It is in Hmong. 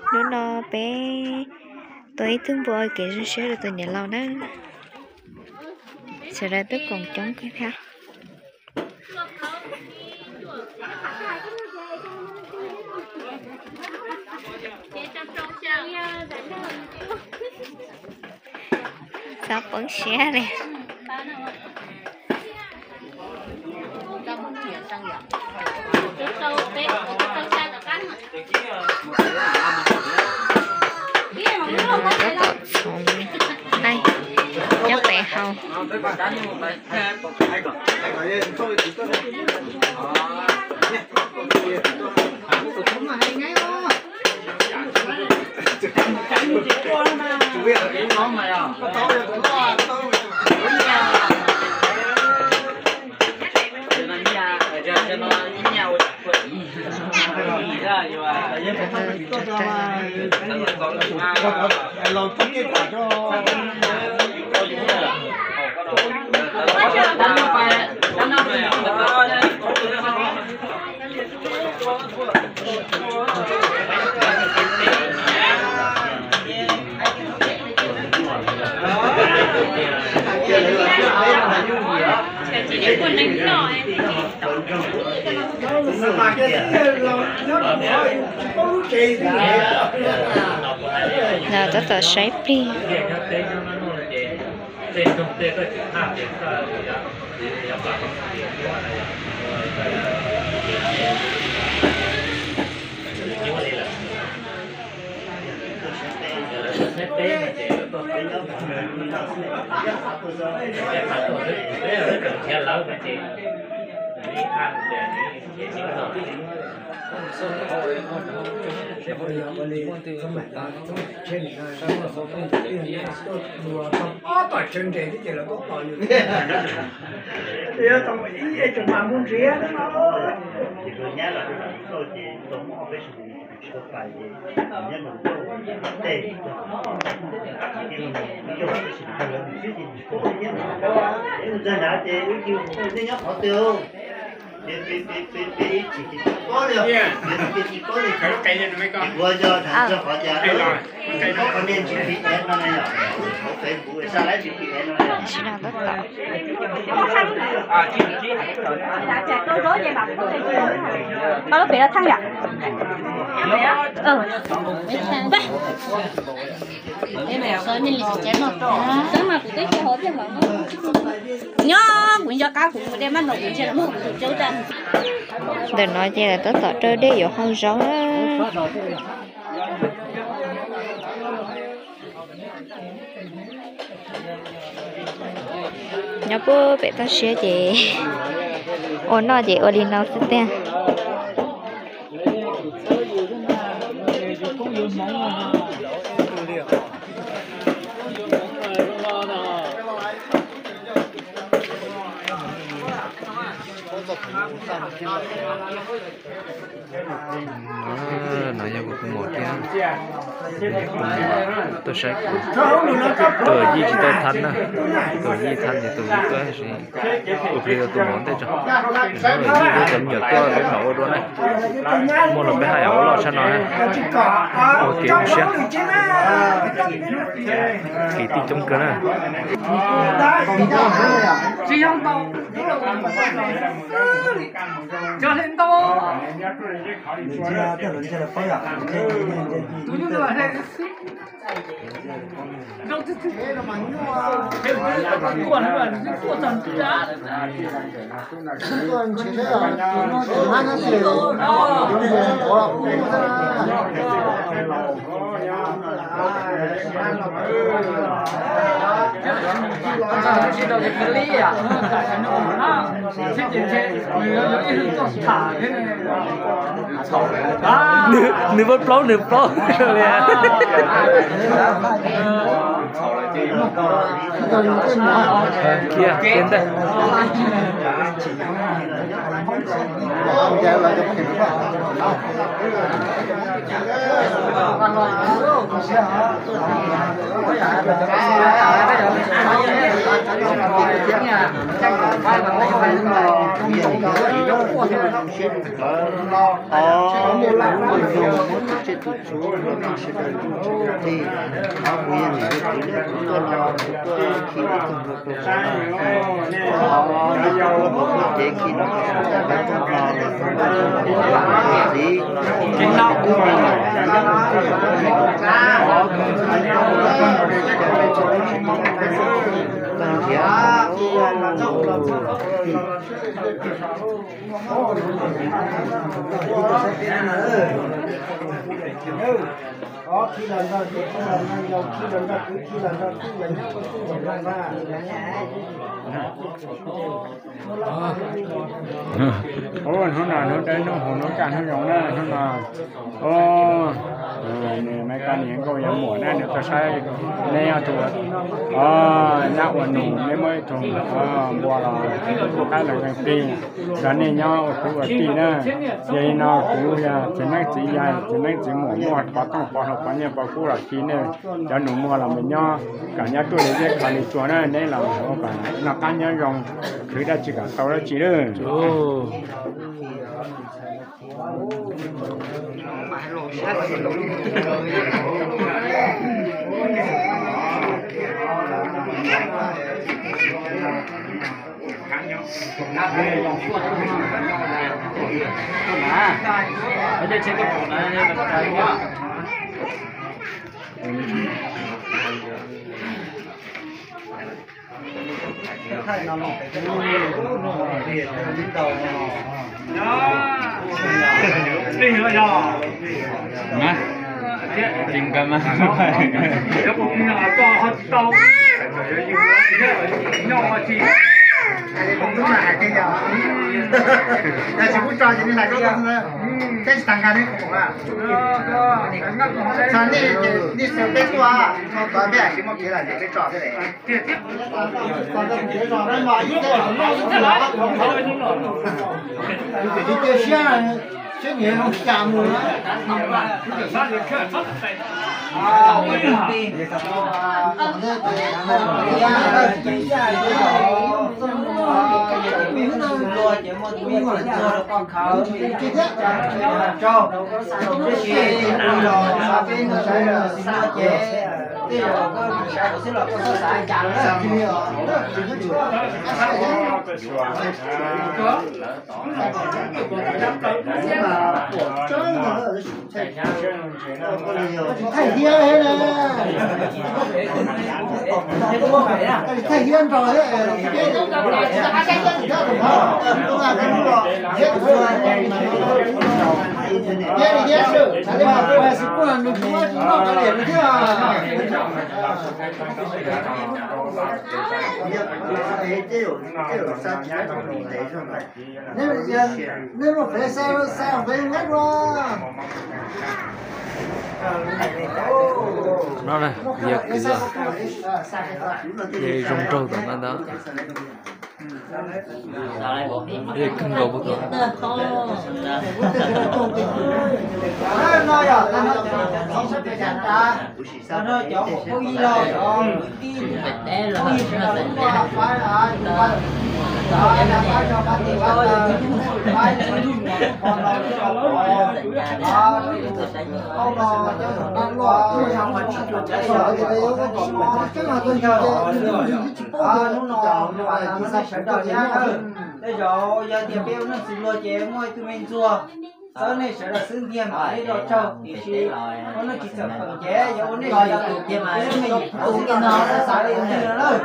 Hnub no peb tua ib tug npua ua kev zoo siab rau tus niam laus na. Sawv daws tuaj koom coob kawg thiab. Txhob poob siab li. Tab tom txhoov nqaij nyob pem hau. Lawv tab tom saib plig. Koj lub pem los thaj yom. Nyob kuv nco qab kuv mus de maj no kuv ntshe los muab kuv tus tsawb tag. Ntawm no ces lawv tab tom raws dej yuav hau zaub na. Nyob puag pem toj siab ces ua noj ces ua li no xwb tiag. No yog kuv tus muam thiab, tus muam tuaj saib kuv. Tus yij tsis tau thab na, tus yij thab ces tus yij tuaj ua plig rau tus muam ntej tso. Tus yij thiab cov me nyuam tuaj peb mam ua dua na. Muaj los peb haj yam ua loj tshaj no na. Ua kev zoo siab. Kev tij coob kawg na. Nws, nws muab plaub, nws plaub li. Khiav, khiav ntag. Hnub no hnub dawb hnub huv hnub kaj hnub zoo na hnub no. Nws me koj niam nkauj yog muam na, nws tuaj saib neb ob tug nyab ua nus, neb muab ib tug npua los kuv qaib los zeeg plig rau nej nyob ua kwv ua tij na. Yog li no kuv yog txiv neeb txiv yaig txiv neeb txiv muam muaj pov tooj pov hluas pov nyiaj pov kub los khi nej cov nus muag los mus nyob kom nyob ruaj li zeb kho li tsua na, neb los ua kom noj qab nyob zoo, khwv dab tsi kom tau dab tsi lawm. Thaij hiab thiab na. Thaij hiab nrog thiab. Thiab thiab thiab, kuv nws kuv tsis noj kav liam thiab. Neb muaj fev xa, xa fev neb dua. No na, yog kwv, yog zoo nraug tom no ntag. Yog kawg nkaus puag tom. Tej zaum yog tias peb ua neej txwv luag ces muaj ib tug me ntxuag txawb nej sawv daws xwb ntiag mam li los tsaug, tiam sis ua neej tsis txawm feem ces yog ua nej sawv daws tus tiag mas peb me nyuam qhuav xwb no xav li ntawd lawm.